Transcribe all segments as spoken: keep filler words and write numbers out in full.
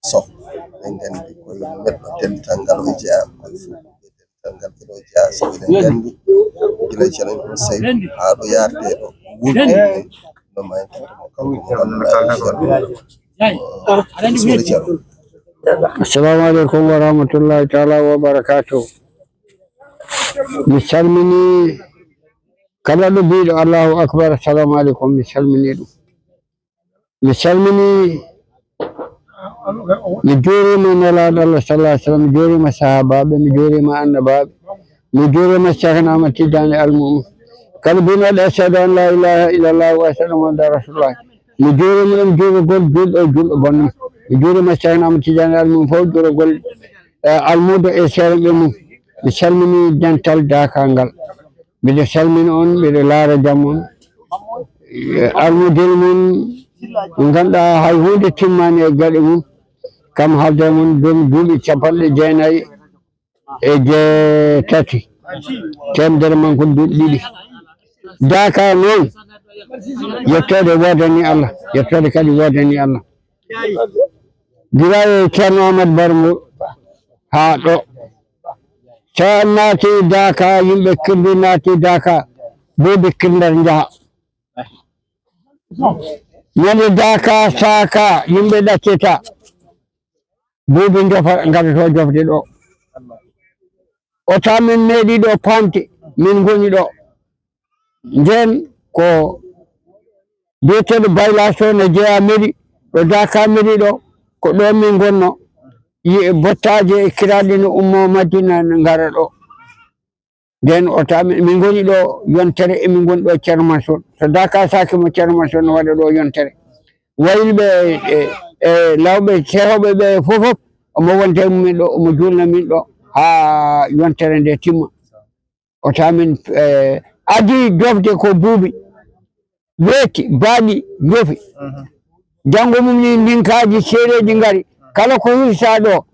Soh. En nganndi koye neɗɗo dental ngal o jeyaa, koye fulɓe dental ngal kadi o jeyaa, sabu eɗen nganndi gila Ceerno Ibn Saydu haa ɗo yaarde ɗo, wulɓe no ma en tottumo kanko mo ngannduɗaa Ceerno. Bisimilla Ceerno. Assalamu aleykum wa rahmatullahi taala wa barakatuh. Mi salmini kala ɗo biiɗo Allahu akbar, assalamu aleykum, mi salmini ɗum. Mi salmini, mi juurima Nelaaɗo Allah sallallahu alaihi wasallam, mi juurima sahaabaaɓe, mi juurima annabaaɓe, mi juurima Cheikhna Ahmad Tidiane Al Mu'min. Kala binoɗo ashhadu an la ilaha illallah wa ashhadu anna Muhammadan rasulullah. Mi juurima ɗum juurugol juulɗo e juulɗo bonɗo. Mi juurima Cheikhna Ahmad Tidiane Al Mu'min fof juurugol, eh, almuudo e seereɓe mum. Mi salmini dental Daakaa ngal. Mbiɗo salmina on, mbiɗo laara jam on. Eh, almudel mon, mo ngannduɗaa hay huunde timmaani e gaɗe mum, kam haalde mon joom duuɓi capanɗe jeenayi e jeetati, teemedere man ko duuɓi ɗiɗi. Daakaa noon, yettoode woodani Allah, yettoode kadi woodani Allah. Gila e Ceerno Amadou Barmo haa ɗo. So a naati Daakaa, yimɓe kirdi naati Daakaa, Buubi kirndar njaha. Ñande Daakaa saaka, yimɓe ɗaccita, Buubi njofa, ngara to jofde ɗo. Oto amen meeɗi ɗo paamte, min ngoni ɗo. Nden ko biyeteeɗo Bayla Sow ne jeyaa mairie, ɗo Daakaa mairie ɗo, ko ɗo min ngonno. Yi-, bottaaje e kiraaɗe no ummo Madina ne ngara ɗo. Nden oto amen, min ngoni ɗo yontere, emin ngoni ɗo Ceerno Mansour. So Daakaa saaki mo Ceerno Mansour no waɗa ɗo yontere. Wayluɓe e, e, e lawɓe sehooɓe ɓe fof, fof, omo wonta e mumen ɗo, omo juulna min ɗo haa yontere nde timma. Oto amen, eh, adii jofde ko Buubi. Weeti, baaɗi, njofi. Mhm. Janngo mum ni ndinkaaji seereeji ngari. Kala ko hirsaa ɗo,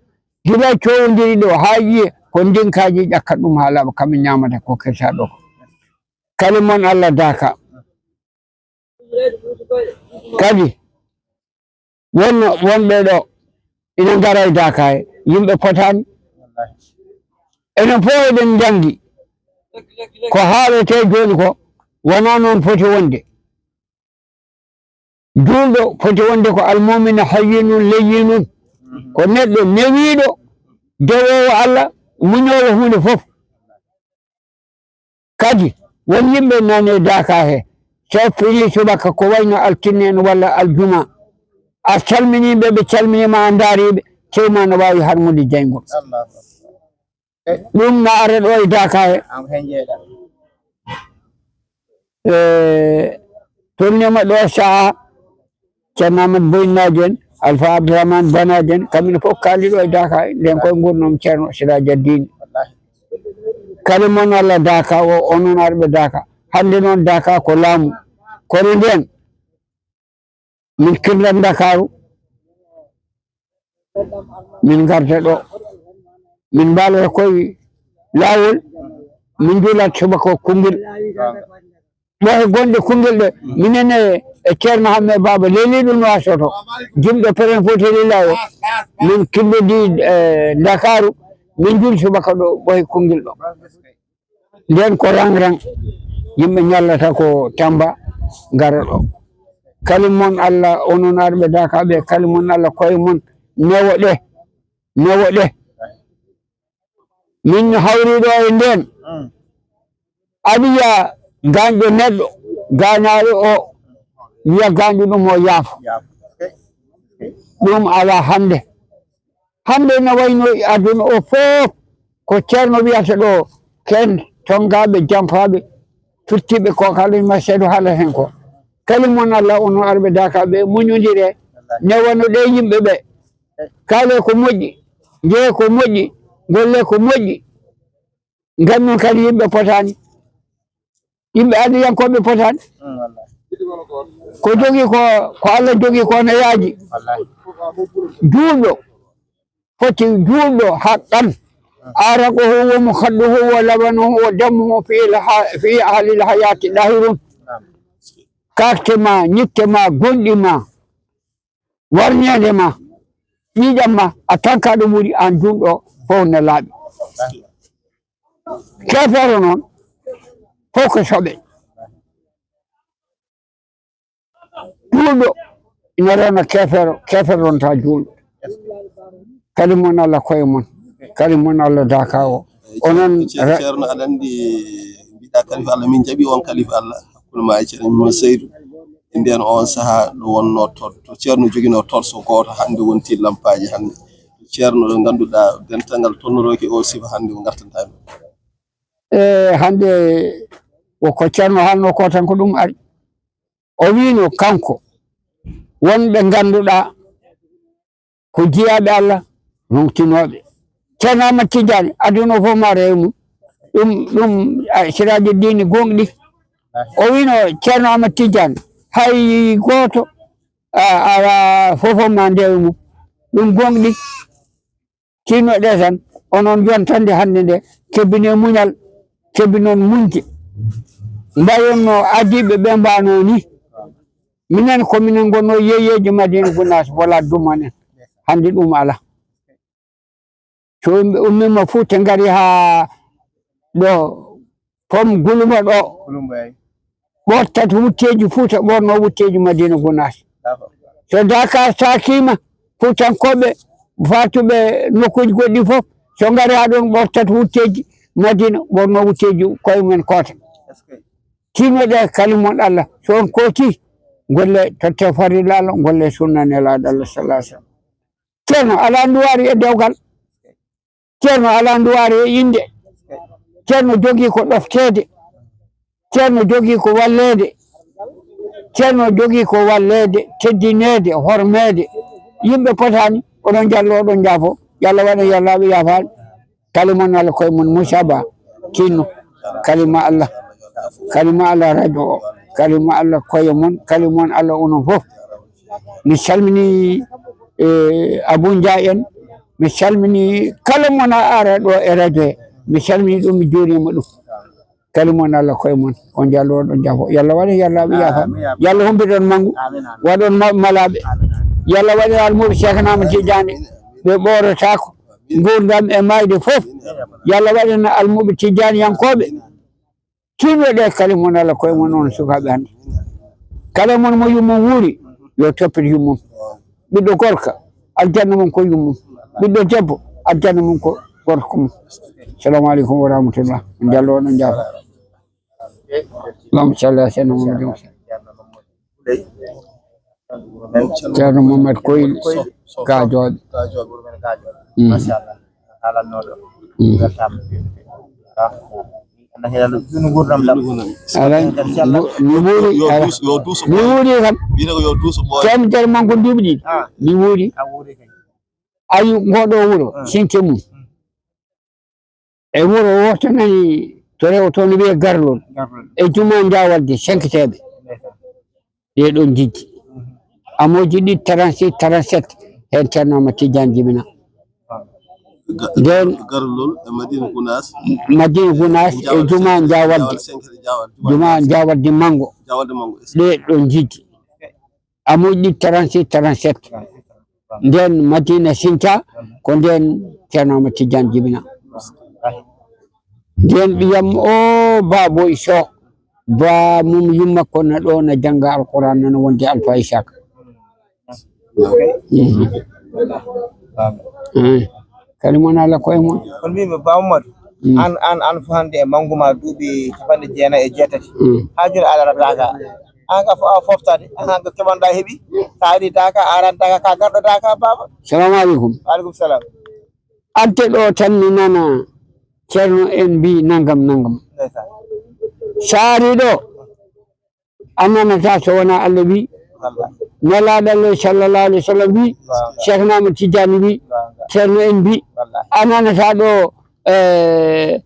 gila cowondiri ɗo haa yiye, ko ndinkaaji ƴakkat ɗum haa laaɓa, kam ɓe ñaamata ko hirsaa ɗo ko. Kala mon Allah Daakaa. Kadi, wonno wonɓe ɗo ina ngara e Daakaa he, yimɓe potaani. Enen fof eɗen njanndi ko haaletee jooni ko wonaa noon foti wonde. Juulɗo foti wonde ko almuumina hayyinun layyinun, ko neɗɗo newiiɗo, dewoowo Allah, muñoowo huunde fof. Kadi, won yimɓe nani e Daakaa he, so fini subaka ko wayno altine en walla aljuma, a salmini ɓe, ɓe calminiima, a ndaari ɓe, tew ma no waawi harmude jayngol. Ɗum na ara ɗo e Daakaa he. E, tolniima ɗo saha, Ceerno Amadou Boy Naajo en, Alpha Abdourahmane Ba Naajo en, kamɓe fof kaali ɗo e Daakaa he, nden koye ngurnoo Ceerno Siraaji Diine. Kala mon Allah Daakaa o, onon arɓe Daakaa. Hannde noon Daakaa ko laamu. Kono nden, min kirlan Ndakaaru, min ngarta ɗo, min mbaalata koye laawol, min njuulat subaka Koungheul. Ɓooye gonɗe Koungheul ɗe, minen e, e Ceerno Hammet Baaba Leliiɗo no wasoto, jimɗo Peren Fotelilawo, min kirdodi, eh, Ndakaaru, min njuuli subaka ɗo ɓooye Koungheul ɗo. Nden ko rang-rang, yimɓe ñallata ko Tamba, ngara ɗo. Kalim mon Allah, onon arɓe Daakaa ɓe, kalim mon Allah, koye mon newo ɗe, newo ɗe. Min no hawri ɗo e nden, aɗa yiya gaañɗo neɗɗo, gaañaaɗo o, wiya gaañɗo ɗum o yaafo. Ɗum alaa hannde. Hannde no wayno e aduna o fof, ko Ceerno wiyata ɗo, ken tongaaɓe, jampaaɓe, firtiiɓe ko kala ma seeɗa haala heen ko. Kalim mon Allah, onon arɓe Daakaa ɓe, muñondire, newono ɗe yimɓe ɓe. Kaale ko moƴƴi, njeye ko moƴƴi, golle ko moƴƴi. Nganndu kadi yimɓe potaani. Yimɓe adiyankooɓe potaani. Ko jogii ko, ko Allah jogii ko no yaaji. Juulɗo, foti juulɗo haqqan. Araquhu wa mukhadduhu wa labanuhu wa damuhu fi al-ha-, fi ahlil hayati dahirun. Kaakte ma, ñitte ma, gonɗi ma, warñeende ma, Ƴiiƴam ma a tanka ɗo ɓuri an juulɗo fof ne laaɓi. Keefeero noon fof ko soɓe. Juulɗo ina rewna keefeero, keefeero ronta juulɗo. Kadi mon Allah koye mon, kadi mon Allah daka o. Onon Ce- re- Ceerno, aɗa anndi, mbiɗa kalifa Allah, min jaɓi on kalifa Allah hakkunde ma e Ceerno Mum Seydu. E nden on saha ɗo wonno to, to Ceerno joginoo torso gooto, hannde wonti lampaaji hannde. To Ceerno ɗo ngannduɗaa dental ngal tonnorooki o sifa hannde ko ngartantaa ɗum. E hannde ko, ko Ceerno haalno ko tan ko ɗum ari. O wiino kanko wonɓe ngannduɗaa ko jiyaaɓe Allah, rontinooɓe. Ceerno Ahmad Tidiane, aduna o fof ma rewe mum. Ɗum, ɗum, a, siraaji diine gooŋɗi. O wiino Ceerno Ahmad Tidiane, hay gooto, a, alaa fof fof ma ndewe mum. Ɗum gooŋɗi. Tinnoɗe tan, onon jontande hannde nde, kebbine muñal, kebbinon muñde. Mbayon no adiiɓe ɓe mbaano ni. Minen ko minen ngonno yeeyeeji Madina Gunaas, wala dumanen. Hannde ɗum alaa. So yimɓe ummiima Fuuta ngari haa ɗo, pom Gulumba ɗo, Gulumba, eey. Ɓortat wutteeji Fuuta, ɓorno wutteeji Madina Gunaas. D'accord. So Dakar sakiima, Fuutankooɓe faatuɓe nokkuuji goɗɗi fof, so ngari haa ɗoon, ɓortat wutteeji Madina, ɓorno wutteeji koye mumen koota. Est-ce que? Tinnoɗe kalimon Allah, so on kooti, ngolle totte farilla Allah, ngolle sunna Nelaaɗo Allah sallallahu alaihi wasallam. Ceerno alaa nduwaari e dewgal. Ceerno alaa nduwaari e innde. Ceerno jogii ko ɗofteede. Ceerno jogii ko walleede. Ceerno jogii ko walleede, teddineede, hormeede. Yimɓe potaani, oɗon njalla, oɗon njaafo. Yo Allah waɗan yallaaɓe yaafaaɓe. Kalima Allah koye mon, Moussa Ba Tinno. Kalima Allah. Kalima Allah radio o. Kalima Allah koye mon. Kalima on Allah onon fof. Mi salmini, eh, Abou Ndiaye en. Mi salmini kala mo na ara ɗo e radio he. Mi salmini ɗum, mi juurima ɗum. Kadi mon Allah koye mon. On jallo, oɗon jafo. Yalla waɗe, yalla aɓe yafa. Amin, amin. Yalla humbiɗon mangu. Amin, amin. Waɗon ma-, malaɓe. Amin, amin. Yalla waɗe almuɓe Cheikh Nama Tidiane. Ɓe ɓoorotako. Ngurdam e mayde fof. Yalla waɗe na almuɓe Tidiane yankoɓe. Tinnoɗe kadi mon Allah koye mon on sukaɓe hannde. Kala mon mo yummum wuuri, yo toppit yummum. Ɓiɗɗo gorko, aljanna mum ko yummum. Ɓiɗɗo debbo, aljanna mum ko gorko mum. Salamu aleykum wa rahmatullah. On jallo, oɗon jafo. Allahumma salli ala sayyidina Muhammadin wa sallim. Ceerno Mamadou Koyli Gaajoɓe. Mm. Machallah. Haalannooɗo. Mm. Weltaama. Ah. Anda hela ɗum ngurnam ɗam. Ala, mi wuuri, ala. Mi wuuri kam. Temedere manko duuɓi ɗiɗi. Ah. Mi wuuri. A wuuri kay. Ayi, ngoɗo wuro, ah, sinke mum. Mm. E wuro wooto nani to rewo to no wiye Garlol. Garlol. E juma Njawalde, senketeeɓe. Ndeysaan. Ɗee ɗoon jijji. Mhm. Amooji ɗi trente-six, trente-sept, heen Ceerno Amadou Tidiane jibina. Ah. Ga-, nden Garlol e Madina Gunaas. Madina Gunaas e Njawalde juma senketeeɓe, Njawalde. Njawalde senketeeɓe, Njawalde, juma Njawalde Manngo. Njawalde Manngo. Ɗee ɗoon jijji. Amooji ɗi trente-six, trente-sept. Nden Madina Sinta, ko nden Ceerno Amadou Tidiane jibina. Nden ɓiyam o Baboy Sow, ba mum yumma ko na ɗo na jannga Alquran, nana wonde Alfa Isaka. Mhm. Eh. Kadi mon ala koye mon. Kono mbimi Ba Mamadou, mm, an, an, an fof hannde e manngu ma duuɓi capanɗe jeenayi e jeetati. Mm. Haa jooni a darataaka. An ka fo-, a foftade. An ka keɓanɗa heɓi. Sa ari Daaka, a aran Daaka, ka garɗo Daaka, baaba. Salamu aleykum. Wa aleykum salam. Adde ɗo tan mi nana Ceerno en mbi nangam, nangam. Ndeysaan. Sa ari ɗo, a nanata so wona Allah wi. Wallahi. Nelaaɗo Allah sallallahu alaihi wasallam wi. Wallahi. Cheikh Ahmad Tidiane wi. Wallahi. Ceerno en mbi. Wallahi. A nanata ɗo, eh,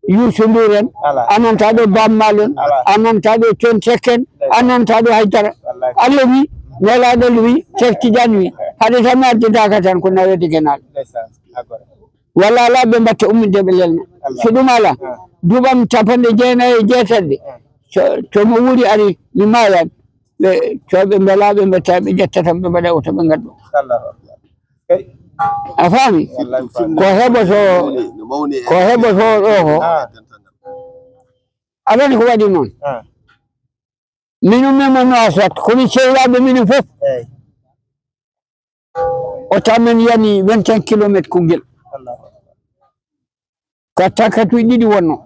Youssou Ndour en, ala. A nanta ɗo Baaba Maal en, ala. A nanta ɗo Thione Seck en, ala. A nanta ɗo hay dara. Wallahi. Allah wi, Nelaaɗo Allah wi, Cheikh Tidiane wi, haɗe tan mi addidaka tan ko naweede genaale. Ndeysaan, a gora. Walla ala ɓe mbatta ummitde ɓe lelna. Allah. So ɗum ala, ah, duuɓam capanɗe jeenayi e jeetati ɗe. Ah. So, so mo wuuri ari, mi maayan. Ɓe, so ɓe mbela, ɓe mbatta, ɓe ƴetta tan, ɓe mbaɗa oto, ɓe ngaddo. Allahu akbar. A faami? Ko heɓoto, ko heɓoto ɗo ko, alani ko waɗi noon. Min ummima Nouakchott, komin sehilaaɓe minen fof. O tamen yani vingt-cinq kilomètres Koungheul. Ko takkatuuji ɗiɗi wonno.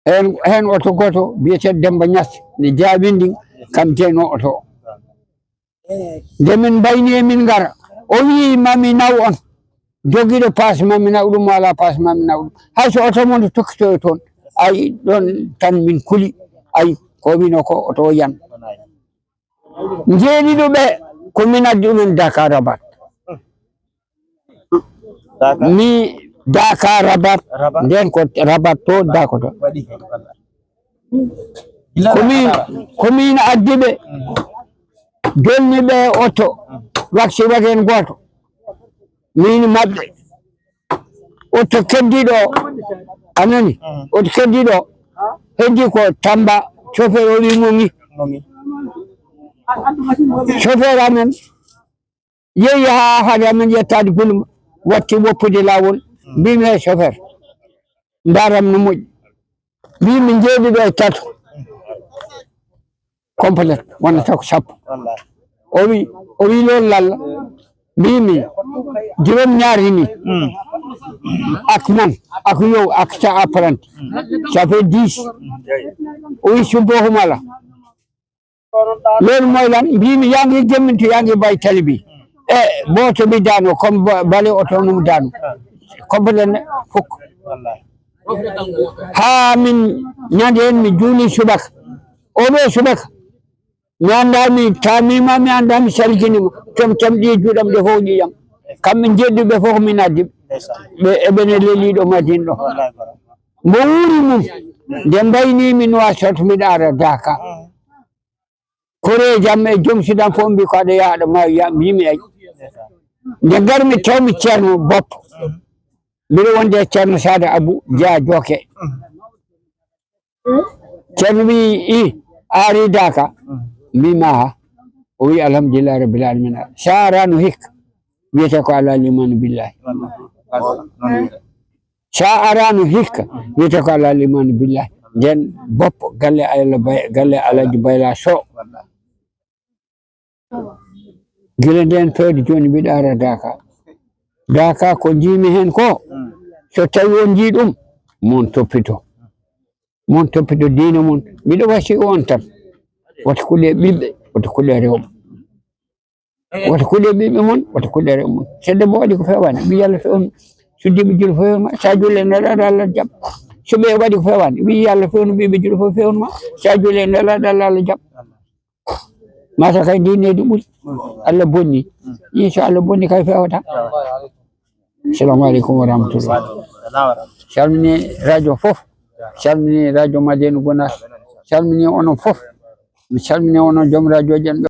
Heen, heen oto gooto biyeteeɗo Demmba Ñas ne jaabindin, kam jeyno oto o. Nde min mbayni e min ngara, o wii, "Mami naw on." Jogiiɗo paas, mami naw ɗum, mo alaa paas, mami naw ɗum. Hay so oto mon tokkitoyo toon, ay, ɗoon tan min kuli, ay, ko wino ko oto o yan. Njeeɗiɗo ɓe, ko min addi ɗumen Dakar Rabat. Mi Dakar Rabat, nden ko Rabat to, Dako to. Ko min, ko min addi ɓe, jonni ɓe oto, waxi wagen gooto. Min maɓɓe. Oto keddiiɗo o, a nani? Oto keddiiɗo o, heddi ko Tamba, chauffeur o wi mo ngi. Chauffeur amen yehi haa haade amen yettaade Gulma, watti woppude laawol. Mbimi, "He chauffeur, ndaaram no moƴƴi." Mbimi, "Njeeɗiɗo e tato." Complet, wonata ko sappo. O wi, o wi, "Loon lalla." Mbimi, "Juróom ñaari ni. Ak man, ak yow, ak sa apprenti. Ça fait dix." O wi, "Subbo humala." Loolu mooy lan? Mbimi, "Yaa ngi jëmmintu, yaa ngi bàyyi tali bi." E booto bi daanu, comme ba-, bale oto nu mu daanu. Complet ne fukk. Haa min ñande heen mi juuli subaka. O ɗo subaka. Mi anndaa mi taamiima, mi anndaa mi salkinima. Tom tom ɗi juuɗam ɗe fof ɗi yam. Kamɓe njeɗɗuɓe fof min addi ɓe. Ɓe, eɓene leliiɗo Madina ɗo. Mbo wuuri mum. Nde mbayni mi Nouakchott, mbiɗa ara Daka. Koreeji am e joom suudu am fof mbi ko aɗa yaha, aɗa maayi, ya, mbimi ay. Nde ngarmi tawmi Ceerno Boppo. Mbiɗo wonde e Ceerno Saada Abu Jeya Jokke. Ceerno wi, "I, a ari Daka?" Mbimi, "Aha." O wi, "Alhamdulillahi Rabbil Alamina. Sa arano hikka, wiyete ko ala limanu billahi." Sa arano hikka, wiyete ko ala limanu billahi. Nden Boppo, galle Alla Bay-, galle Alaji Bayla Sow. Gila nden fewde jooni mbiɗa ara Daka. Daka ko njiimi heen ko, so tawi on njii ɗum, mon toppito. Mon toppito diine mon. Mbiɗo wasi on tan. Wata kuɗe ɓiɓɓe, wata kuɗe rewɓe. Wata kuɗe ɓiɓɓe mon, wata kuɗe rewɓe mon. So debbo waɗi ko fewaani, ɓiy Alla fewnu. So debbo julo fof fewnu ma, sa juule nelaaɗo Alla jam. So ɓe waɗi ko fewaani, ɓiy Alla fewnu, ɓiɓɓe julo fof fewnu ma, sa juule nelaaɗo Alla jam. Mata kay ndi neydi ɓuri. Allah bonni. Ɗi so Allah bonni kay fewata. Assalamu aleykum wa rahmatullah. Salmini radio fof. Salmini radio Madina Gunaas. Salmini onon fof. Mi salmini onon joom radio ji en ɓe.